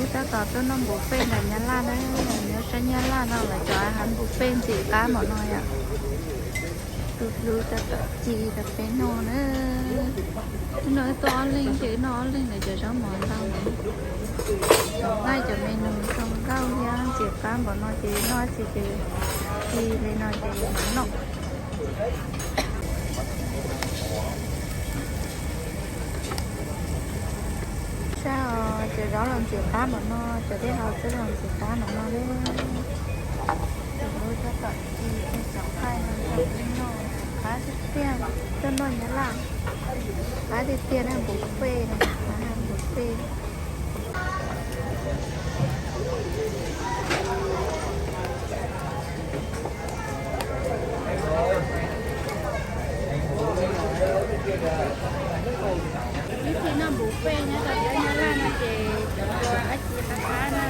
Tab tom tuaj noj buffet ntawm Nyab Laj na, nyob sab Nyab Laj no lawv cov ahav buffet ntxim qab npaum no yom. Tus hlub tab tom ci rau peb noj na. Hnub no wb tuaj ob leeg ces wb noj ob leeg lawv cov zaub mov ntau. Cov nqaij cov menu zoo nkauj thiab ntxim qab npaum no ces noj dab tsi ces ci li no ces mam noj. Saib os, cov zaub los ntxim qab npaum no, cov dej haus xwb los ntxim qab npaum no li. Tus hlub tab tom ci cov nqaij no rau peb noj, qab tiag tiag, tuaj noj Nyab Laj, qab tiag tiag na, buffet na, buffet. Ib txhij noj buffet nyob rau Nyab Laj no ces cov no cov dab tsi qab qab na.